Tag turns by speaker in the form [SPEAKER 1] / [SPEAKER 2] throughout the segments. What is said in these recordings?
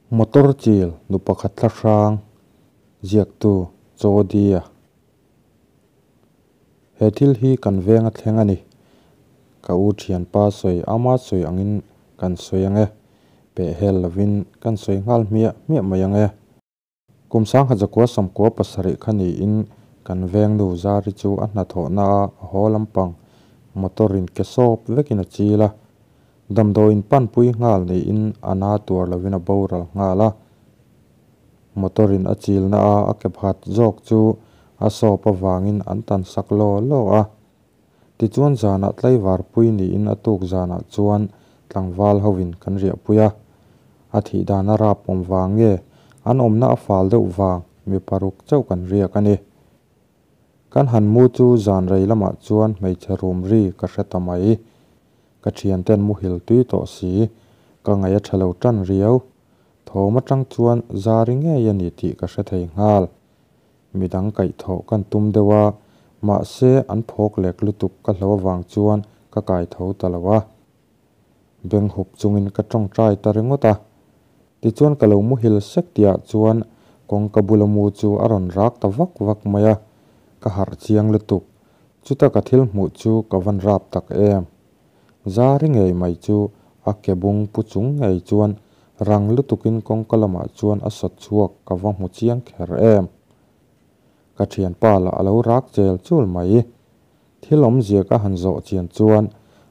[SPEAKER 1] Motor chil nu pakhat thla hrang ziaktu Chaw-Dia. He thil hi kan veng a thleng a ni. Ka u thianpa sawi ama sawi angin kan sawi ang e. Peh hel lovin kan sawi nghal hmiah hmiah mai ang e. Kum sangha zakua sawmkua pasarih kha niin kan veng nu Zari chu a hnathawhna a a haw lampang motor in ke sawp vekin a chil a. Damdawiin panpui nghal niin a na tuar lovin a boral nghal a. Motor in a chilna a a ke phat zawk chu a sawp avangin an tan sak law law a. Tichuan zanah tlaivar pui niin a tuk zanah chuan tlangval hovin kan riahpui a. A thih dan a rap awm vang nge an awmna a fal deuh vang mi paruk chauh kan riak a ni. Kan han mu chu zan rei lamah chuan hmeichhe rum ri ka hre ta mai. Ka thianten muhil tui tawh si, ka ngaih a tha lo tan riau. Thawm atang chuan zari ngei a ni tih ka hre thei nghal. Midang kaihthawh kan tum deuh a, mahse an phawk lek lutuk ka hlo avang chuan ka kai tho ta lo a. Beng hup chungin ka tawngtai ta ringawt a. Tichuan ka lo muhil sek tihah chuan kawngka bula mu chu a rawn rak ta vak vak mai a, ka harh chiang lutuk. Chuta ka thil hmuh chu ka van rap tak em. Zari ngei mai chu a ke bung pu chung ngei chuan rang lutukin kawngka lamah chuan a sawt chhuak ka va hmu chiang kher em. Ka thianpa lah a lo rak chel chul mai. Thil awmzia ka han zawh chian chuan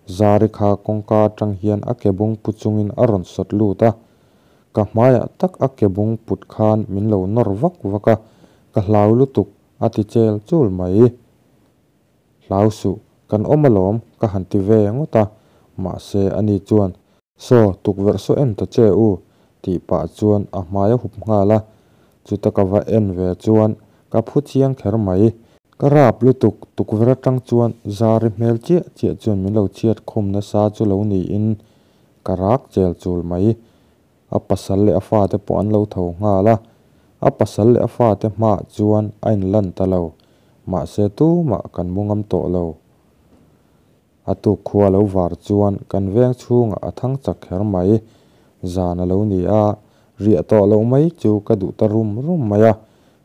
[SPEAKER 1] Zari kha kawngka atang hian a ke bung pu chungin a rawn sawt lut a. Ka hmaiah tak a ke bung put khan min lo nawr vak vak a, ka hlau lutuk a ti chel chul mai. Hlau suh, kan awm alawm ka han ti ve ngawt a, mahse ani chuan, Saw, tukverh saw en ta che u, tih pah chuan a hmai a hup nghal a, chuta ka va en ve chuan ka phu chiang kher mai. Ka rap lutuk, tukverh atang chuan zari hmel chiah chiah chuan min lo chhiat khum nasa chu lo niin ka rak chel chul mai. A pasal leh a fate pawh an lo tho nghal a, a pasal leh a fate hmaah chuan a inlan ta lo, mahse tumah kan mu ngam tawh lo. A tuk khua lo var chuan kan veng chhungah a thang chak kher mai. Zan a lo ni a, riah tawh loh mai chu ka duh ta rum rum mai a,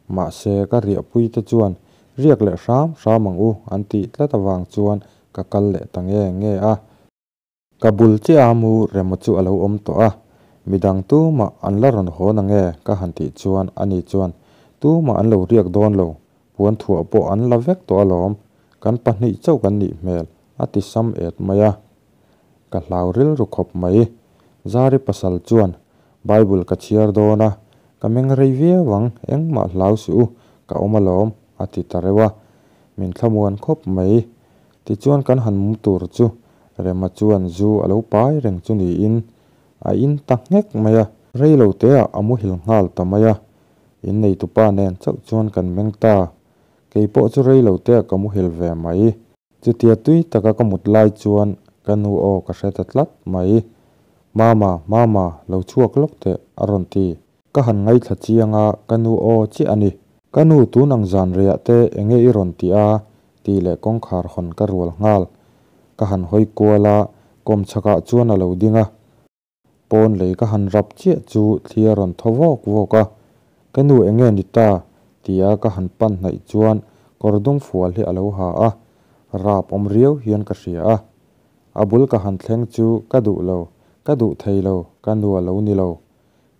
[SPEAKER 1] mahse ka riahpui te chuan riak leh hram hram ang u an tih tlat avang chuan ka kal leh ta nge nge a. Ka bul chiah a mu remaw chu a lo awm tawh a, midang tumah an la rawn haw na nge ka han tih chuan ani chuan tumah an lo riak dawn lo, puan thuah pawh an la vek tawh alawm, kan pahnih chauh kan nih hmel a ti sam et mai a. Ka hlau rilru khawp mai. Zari pasal chuan Bible ka chhiar dawn a, ka meng rei viau ang, engmah hlau suh u, ka awm alawm a ti ta reuh a, min thlamuan khawp mai. Tichuan kan han mu tur chu Rema chuan zu a lo pai reng chu niin a in ta nghek mai a. Rei lo teah a muhil nghal ta mai a, inneitupa nen chauh chuan kan meng ta. Kei pawh chu rei lo teah ka muhil ve mai. Chutia tui taka ka mut lai chuan ka nu aw ka hre ta tlat mai. Mama, Mama, lo chhuak lawk teh a rawn ti. Ka han ngaithla chiang a, ka nu aw chiah a ni. Ka nu tun ang zan reiah te enge i rawn ti a? tih leh kawngkhar hawn ka rual nghal. Ka han hawi kual a, kawm chhakah chuan a lo ding a. Pawn lei ka han rap chiah chu thli a rawn thaw vawk vawk a. Ka nu enge ni ta? ti a ka han pan hnaih chuan kawr dum fual hi a lo ha a, rap awm riau hian ka hria a. A bul ka han thleng chu ka duh lo, ka duh thei lo, ka nu a lo ni lo.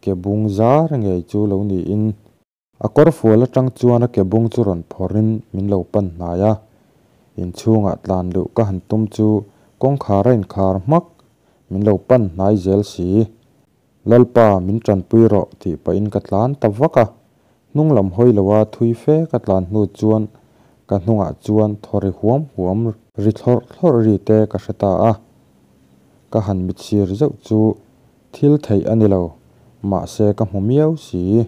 [SPEAKER 1] Ke bung zar ngei chu lo niin. A kawr fual atang chuan a ke bung chu rawn phawrhin min lo pan hnai a. Inchhungah tlan luh ka han tum chu kawngkhar a inkhar hmak, min lo pan hnai zel si. Lalpa, min tanpui rawh tih pahin ka tlan ta vak a. Hnung lam hawi loa thui fe ka tlan hnu chuan ka hnungah chuan thaw ri huam huam ri thlawrh thlawrh ri te ka hre ta a. Ka han mitsir zeuh chu Thil theih a ni lo, mahse ka hmu miau si.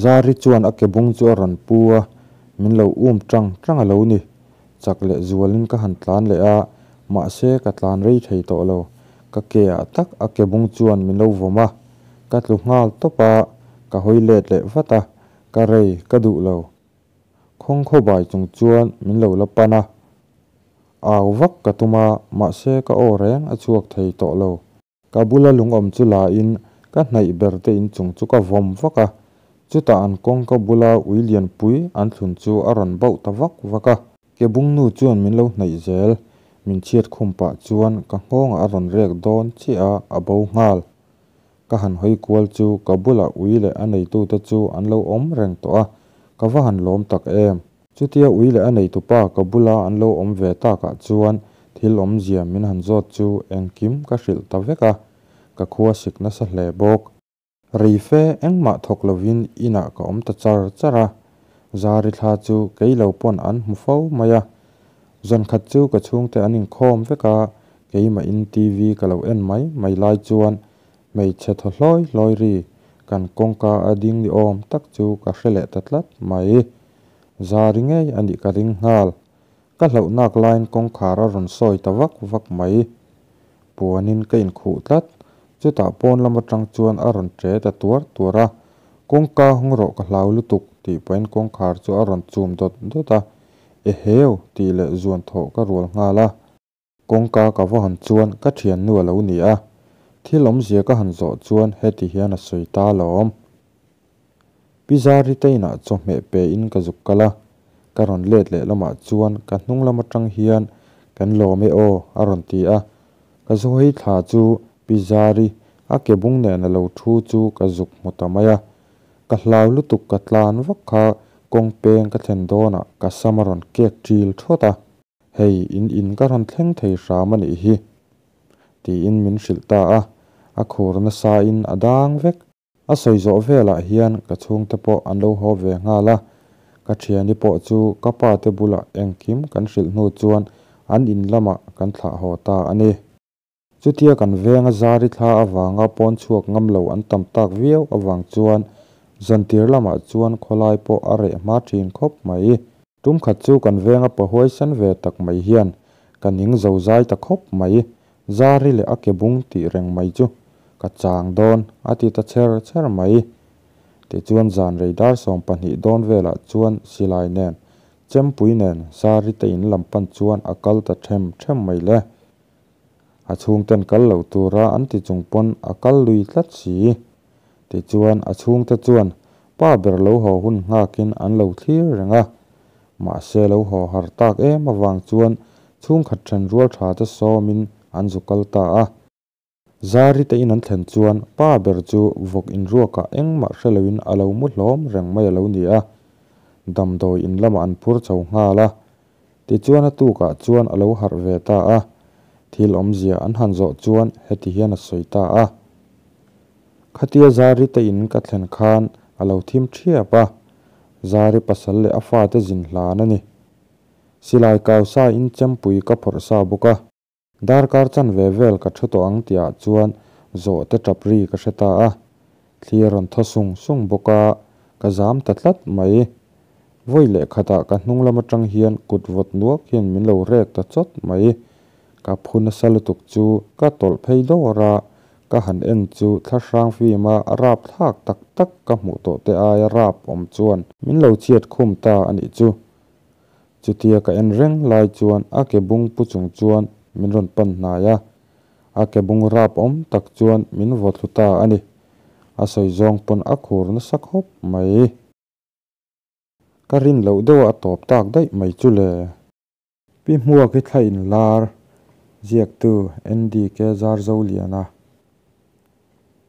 [SPEAKER 1] Zari chuan a ke bung chu a rawn pu a, min lo um tang tang a lo ni. Chak leh zualin ka han tlan leh a, mahse ka tlan rei thei tawh lo. Ka ke ah tak a ke bung chuan min lo vawm a, ka tlu nghal tawp a, ka hawi let leh vat a, ka rei ka duh lo. Khawng khawbai chung chuan min lo la pan a, au vak ka tum a, mahse ka aw reng a chhuak thei tawh lo. Ka bula lungawm chu la in Ka hnaih ber te inchung chu ka vawm vak a, chutah an kawngka bula ui lianpui an thlun chu a rawn bauh ta vak vak a. Ke bungnu chuan min lo hnaih zel, min chhiat khum pah chuan ka nghawngah a rawn rek dawn chiah a, a bo nghal. Ka han hawi kual chu ka bulah ui leh a neitute chu an lo awm reng tawh a, ka va han lawm tak em. Chutia ui leh a neitupa ka bula an lo awm ve takah chuan thil awmzia min han zawt chu engkim ka hrilh ta vek a, ka khua sik nasa hle bawk. Rei fe engmah thawk lovin inah ka awm ta char char a, Zari thla chu kei lo pawn an hmu fo mai a. Zankhat chu ka chhungte an inkhawm vek a, keimahin TV ka lo en mai mai lai chuan hmeichhe thaw hlawi hlawi ri kan kawngka a ding ni awm tak chu ka hre leh ta tlat mai. Zari ngei a nih ka ring nghal. Ka hlauh nak laiin kawngkhar a rawn sawi ta vak vak mai. Puanin ka inkhuh tlat. Chutah pawn lam atang chuan a rawn ṭe ta tuar tuar a, Kawngka hawng rawh ka hlau lutuk tih pahin kawngkhar chu a rawn chum dawt dawt a, Eheu! tih leh zuan thawh ka rual nghal a. Kawngka ka va hawn chuan ka thiannu a lo ni a, thil awmzia ka han zawh chuan heti hian a sawi ta alawm. Pi Zari te inah chawhmeh pe in ka zuk kal a, ka rawn let leh lamah chuan ka hnung lam atang hian kan lawm e aw a rawn ti a, ka zuhei thla chu Pi Zari a ke bung nen a lo thu chu ka zuk hmu ta mai a, ka hlau lutuk ka tlan vak kha kawng peng ka thlen dawnah ka sam a rawn kek ṭil thawt a. Hei, in in ka rawn thleng thei hram a nih hi, tiin min hrilh ta a, a khur nasain a dang vek. A sawi zawh velah hian ka chhungte pawh an lo haw ve nghal a, ka thiani pawh chu ka pa te bulah engkim kan hrilh hnu chuan an in lamah kan thlah haw ta a ni. Chutia kan venga zari thla avanga pawn chhuak ngam lo an tam tak viau avang chuan zantir lamah chuan khawlai pawh a reh hma thin khawp mai. Tum khat chu kan venga pahuaisan ve tak mai hian ka ning zo zai ta khawp mai, zari leh a ke bung tih reng mai chu ka chang dawn a ti ta chher chher mai. Tichuan zan rei dar 12 dawn velah chuan silai nen chempui nen zari te in lam pan chuan a kal ta them them mai le. A chhungten kal lo tura an ti chung pawn a kal lui tlat si. Tichuan a chhungte chuan pa ber lo haw hun nghakin an lo thlir reng a. Mahse lo haw har tak em avang chuan chhungkhat then rual tha te sawmin an zu kal ta a. Zari te in an thlen chuan pa ber chu vawk inruakah engmah hre loin a lo mu hlawm reng mai a lo ni a. Damdawi in lamah an phur chho nghal a. Tichuan a tukah chuan a lo harh ve ta a, thil awmzia an han zawh chuan heti hian a sawi ta a. Khatia Zari te in ka thlen khan a lo thim thiap a, Zari pasal leh a fate zin hlan a ni. Silai kau sa in chempui ka phawrh sa bawk a. Darkar chanve vel ka thu tawh ang tihah chuan zawhte tap ri ka hre ta a, thli a rawn thaw sung sung bawk a, ka zam ta tlat mai. Vawi leh khatah ka hnung lam atang hian kut vawt nuak hian min lo rek ta chawt mai. Ka phu nasa lutuk chu ka tawlh phei dawr a, ka han en chu thlahrang fim a rap thlak tak tak ka hmuh tawh te aia rap awm chuan min lo chhiat khum ta a nih chu. Chutia ka en reng lai chuan a ke bung pu chung chuan min rawn pan hnai a, a ke bung rap awm tak chuan min vaw thlu ta a ni. A sawi zawng pawn a khur nasa khawp mai. Ka rin loh deuh a tawp tak daih mai chu le. Pi Hmuak hi thla inlar ziaktu NDK Zarzoliana.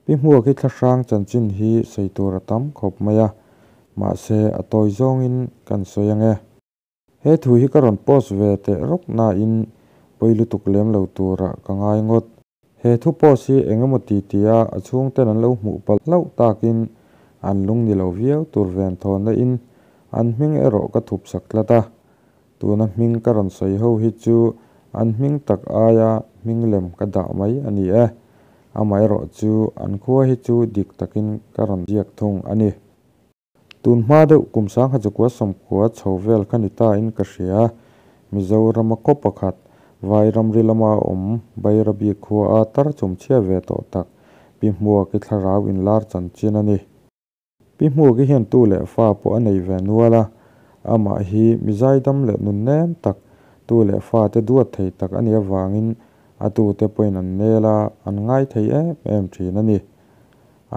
[SPEAKER 1] Pi Hmuak hi thla hrang chanchin hi sawi tur a tam khawp mai a, mahse a tawi zawngin kan sawi ang e. He thu hi ka rawn post ve teh rawk nain pawi lutuk lem lo turah ka ngai ngawt. He thu post hi eng emaw ti tia a chhungten an lo hmuh palh hlauh takin an lung ni lo viau tur ven thawnna in an hming erawh ka thup sak tlat a. Tuna hming ka rawn sawi ho hi chu an hming tak aia hming lem ka dah mai a ni e. Amaherawh chu an khua hi chu dik takin ka rawn ziak thung a ni. Tun hma deuh kum sangha chukua sawmkua chho vel kha ni ta in ka hria. Mizorama khaw pakhat, Vai ramri lama awm Bairabi khua a tar chumchhia ve tawh tak Pi Hmuaki thlarau inlar chanchin a ni. Pi Hmuaki hian tu leh fa pawh a nei ve nual a, amah hi mizaidam leh nun nem tak, tu leh fa te duat thei tak a nih avangin a tute pawhin an nel a, an ngai thei em em thin a ni.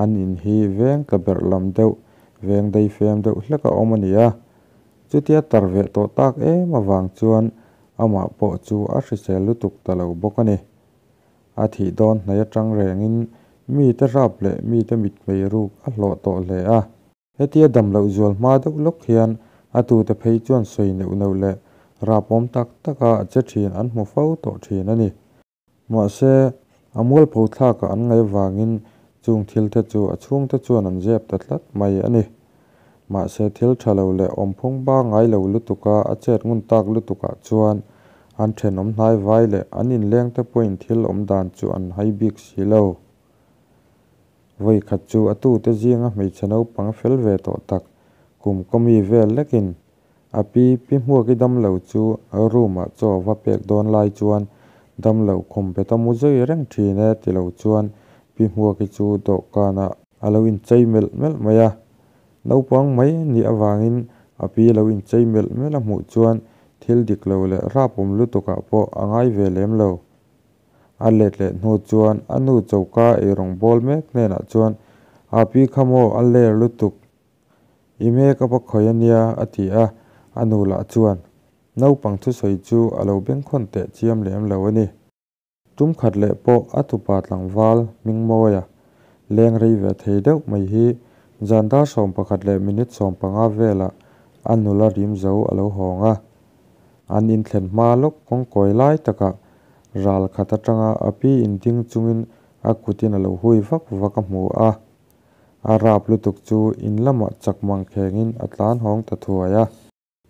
[SPEAKER 1] An in hi veng tla berh lam deuh, veng daifem deuh hleka awm a ni a. Chutia tar veh tawh tak em avang chuan amah pawh chu a hrisel lutuk ta lo bawk a ni. A thih dawn hnaih atang rengin mite rap leh mite mitmei ruk a hlawh tawh hle a. Hetia dam loh zual hma deuh lawk hian a tute phei chuan sawi neuh neuh leh rapawm tak taka a che thin an hmu fo tawh thin a ni. Mahse, a mualpho thlakah an ngaih avangin chung thilte chu a chhungte chuan an zep ta tlat mai a ni. Mahse, thil tha lo leh awmphung ba ngai lo lutuka a chet ngun tak lutukah chuan an thenawm hnaivai leh an inlengte pawhin thil awm dan chu an hai bik si lo. Vawi khat chu a tute zinga hmeichhe naupang fel ve tawh tak kum kawmi vel lekin A pi Pi Hmuaki damlo chu room-ah chaw va pek dawn lai chuan damlo khum bet a mu zui reng thin e ti lo chuan Pi Hmuaki chu dawhkanah a lo inchei melh melh mai a. Naupang mai nih avangin a pi lo inchei melh melh a hmuh chuan thil dik lo leh rapawm lutukah pawh a ngai ve lem lo. A let leh hnu chuan a nu choka eirawng bawl mek hnenah chuan, A pi kha maw a ler lutuk I makeup a khawih a nia, a ti a, a nu lah chuan naupang thusawi chu a lo bengkhawn teh chiam lem lo a ni. Tum khat leh pawh a tupa tlangval Hmingmawia leng rei ve thei deuh mai hi zan dar 11 leh minute 15 velah a nula rim zo a lo hawng a. An inthlen hma lawk kawngkawi lai takah ral khat atanga a pi inding chungin a kutin a lo hui vak vak a hmu a. A rap lutuk chu in lamah chak mang khengin a tlan hawng ta thuai a.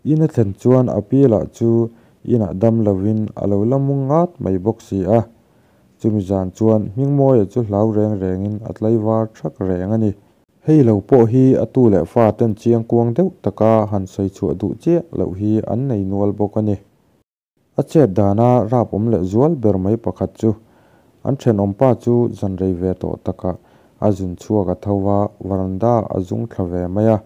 [SPEAKER 1] In a thlen chuan a pi lah chu inah dam lovin a lo la mu ngat mai bawk si a. Chumi zan chuan Hmingmawia chu hlau reng rengin a tlaivar thak reng a ni. Hei lo pawh hi a tu leh fa ten chiangkuang deuh taka han sawi chhuah duh chiah loh hi an nei nual bawk a ni. A chet dana rap awm leh zual ber mai pakhat chu an thenawmpa chu zan rei ve tawh takah a zun chhuak a tho va, varanda a zung thla ve mai a.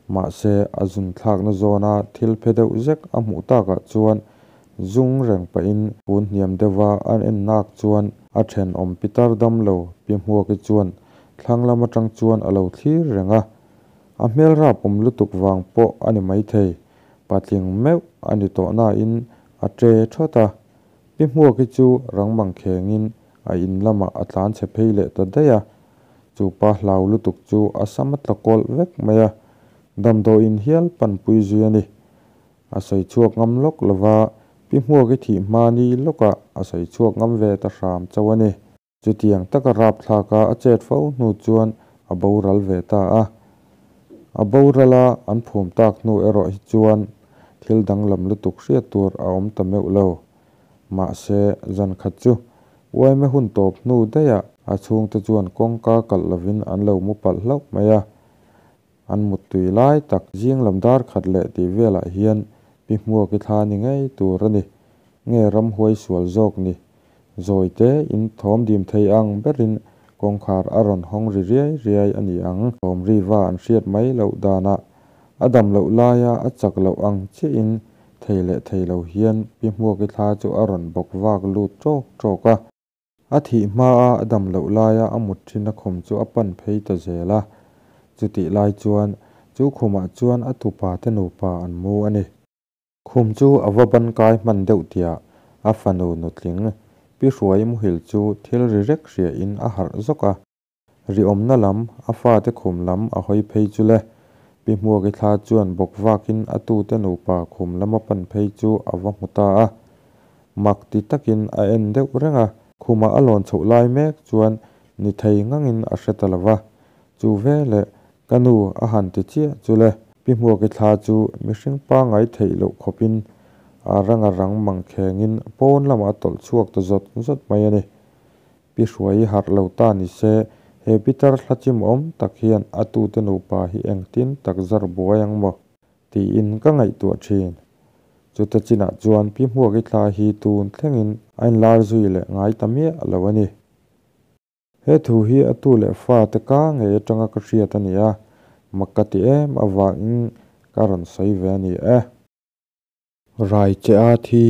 [SPEAKER 1] Mahse, a zun thlakna zawna thil phe deuh zek a hmuh takah chuan zung reng pahin kun hniam deuha a en nak chuan a thenawm pitar damlo Pi Hmuaki chuan thlang lam atang chuan a lo thlir reng a. A hmel rap awm lutuk vang pawh a ni maithei. Patling meuh a ni tawh nain a ṭe ṭhawt a, Pi Hmuaki chu rang mang khengin a in lamah a tlan chhe phei leh ta daih a, chu pa hlau lutuk chu a sam a tla kawlh vek mai a, damdawiin hial panpui zui a ni. A sawi chhuak ngam lawk lo va, Pi Hmuaki thih hma ni lawkah a sawi chhuak ngam ve ta hram chauh a ni. Chutiang taka rapthlaka a chet fo hnu chuan a boral ve ta a. A borala an phum tak hnu erawh hi chuan thil danglam lutuk hriat tur a awm ta meuh lo. Mahse, zan khat chu uaime hun tawp hnu daihah a chhungte chuan kawngka kalh lovin an lo mu palh hlauh mai a. An muttui lai tak zing lam dar khat leh tih velah hian Pi Hmuaki thla ni ngei tur a ni. Nge ramhuai sual zawk ni? Zawi te in thawm dim thei ang berin kawngkhar a rawn hawng ri riai riai a ni ang. Thawm ri va an hriat mai loh danah a dam loh laia a chak loh ang chiahin thei leh thei lo hian Pi Hmuaki thla chu a rawn bawk vak lut ṭawk ṭawk a. A thih hmaa a dam loh laia a mut ṭhin a khum chu a pan phei ta zel a. Chutih lai chuan chu khumah chuan a tupa te nupa an mu a ni. Khum chu a va ban kai hman deuh tiah a fanu nutling Pi Hruai muhil chu thil ri rek hriain a harh zawk a. Ri awmna lam, a fate khum lam a hawi phei chu le. Pi Hmuaki thla chuan bawk vakin a tute nupa khum lama pan phei chu a va hmu ta a. Mak ti takin a en deuh reng a, khumah a lawn chhoh lai mek chuan ni thei ngangin a hre ta lo va. Chu veleh Ka nu a han ti chiah chu le. Pi Hmuaki thla chu mihring pangngai theih loh khawpin a rang a rang mang khengin pawn lamah a tawlh chhuak ta zawt zawt mai a ni. Pi Hruai harh lo ta ni se, he pitar thla chimawm tak hian a tute nupa hi engtin tak zar buai ang maw? Tiin ka ngaihtuah thin. Chuta chinah chuan Pi Hmuaki thla hi tun thlengin a inlar zui leh ngai ta miah lo a ni. He thu hi a tu leh fa te ka ngei atanga ka hriat a ni a, mak ka ti em avangin ka rawn sawi ve a ni e. Rai che a thi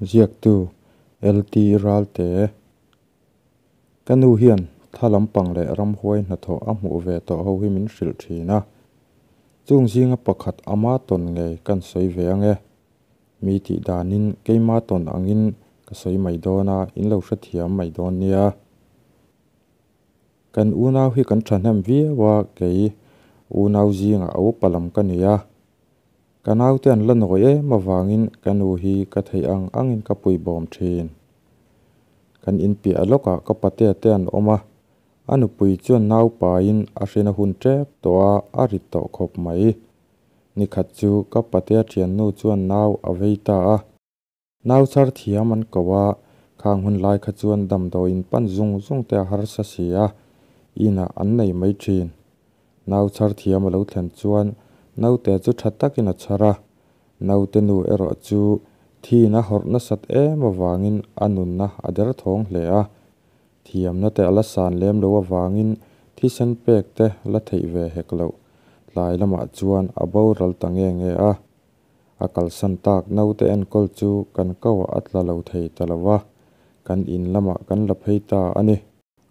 [SPEAKER 1] ziaktu LT Ralte. Ka nu hian Thla lampang leh ramhuai hnathawh a hmuh ve tawh ho hi min hrilh thin a. Chung zinga pakhat ama tawn ngei kan sawi ve ange. Mi tih danin keima tawn angin ka sawi mai dawn a, in lo hrethiam mai dawn nia. Kan unau hi kan thahnem viau a, kei unau zingah a upa lam ka ni a. Ka naute an la nawi em avangin ka nu hi ka theih ang angin ka puibawm thin. Kan inpiah lawkah ka patea te an awm a, a nupui chuan nau paiin a hrina hun tep tawh a, a rit tawh khawp mai. Nikhat chu ka patea thiannu chuan nau a vei ta a. Nau chhar thiam an ko a, khang hun lai kha chuan damdawiin pan zung zung te a harsa si a, inah an nei mai thin. Nau chhar thiam a lo thlen chuan naute chu tha takin a chhar a, naute nu erawh chu thiin a hawrh nasat em avangin a nunna a derthawng hle a, thiamna te a la san lem lo avangin thisen pek te la theih ve hek loh tlai lamah chuan a boral ta nge nge a. A kalsan tak naute enkawl chu kan koah a tla lo thei ta lo a, kan in lamah kan la phei ta a ni.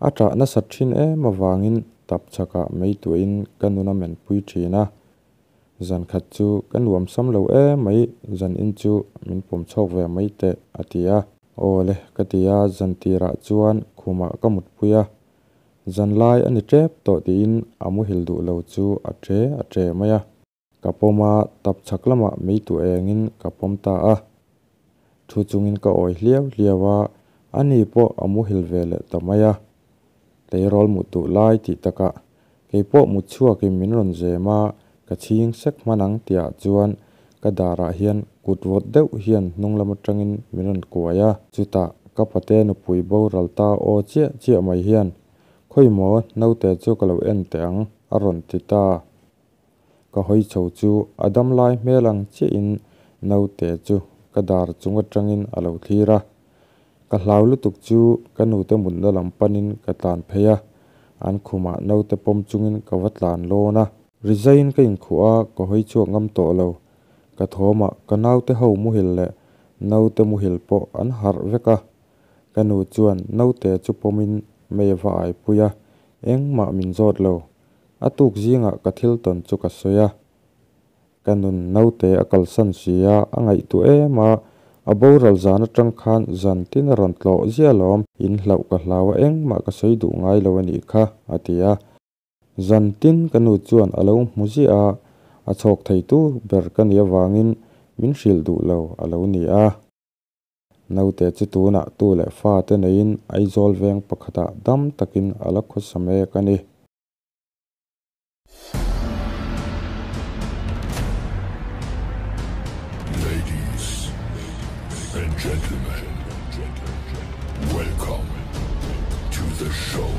[SPEAKER 1] A ṭah nasat ṭhin em avangin tap chhakah mei tuahin ka nun a menpui ṭhin a. Zan khat chu ka nuam sam lo em mai, zan in chu min pawm chhawk ve mai teh a ti a. Aw le ka ti a, zan tirah chuan khumah ka mutpui a. Zan lai a ni ṭep tawh tiin a muhil duh lo chu a ṭe a ṭe mai a. Ka pawm a, tap chhak lamah mei tu engin ka pawm ta a. Thu chungin ka awi hliau hliau a, ani pawh a muhil ve leh ta mai a. Tleirawl mut duh lai tih takah kei pawh mut chhuakin min rawn zem a, ka chhing sek hman ang tihah chuan ka darah hian kut vawt deuh hian hnung lam atangin min rawn kuai a. Chutah ka pate nupui boral ta aw chiah chiah mai hian, Khawi maw, naute chu ka lo en teh ang, a rawn ti ta. Ka hawi chho chu a dam lai hmel ang chiahin naute chu ka dar chung atangin a lo thlir a. Ka hlau lutuk chu ka nute mutna lam panin ka tlan phei a, an khumah naute pawm chungin ka va tlan lawn a. Rizaiin ka inkhuh a, ka hawi chhuak ngam tawh lo. Ka thawmah ka naute ho muhil leh naute muhil pawh an harh vek a. Ka nu chuan naute chu pawmin mei a va aipui a, engmah min zawt lo. A tuk zingah ka thil tawn chu ka sawi a, ka nun naute a kalsan si a, a ngaihtuah em a, a boral zan atang khan zan tin a rawn tlawh ziah alawm, in hlauh ka hlau a engmah ka sawi duh ngai lo a nih kha, a ti a. Zan tin ka nu chuan a lo hmu ziah a, a chhawk theitu ber ka nih avangin min hrilh duh lo a lo ni a. Naute chu tunah tu leh fate neiin Aizawl veng pakhatah dam takin a la khawsa mek a ni.
[SPEAKER 2] Ladies and gentlemen, welcome to the show.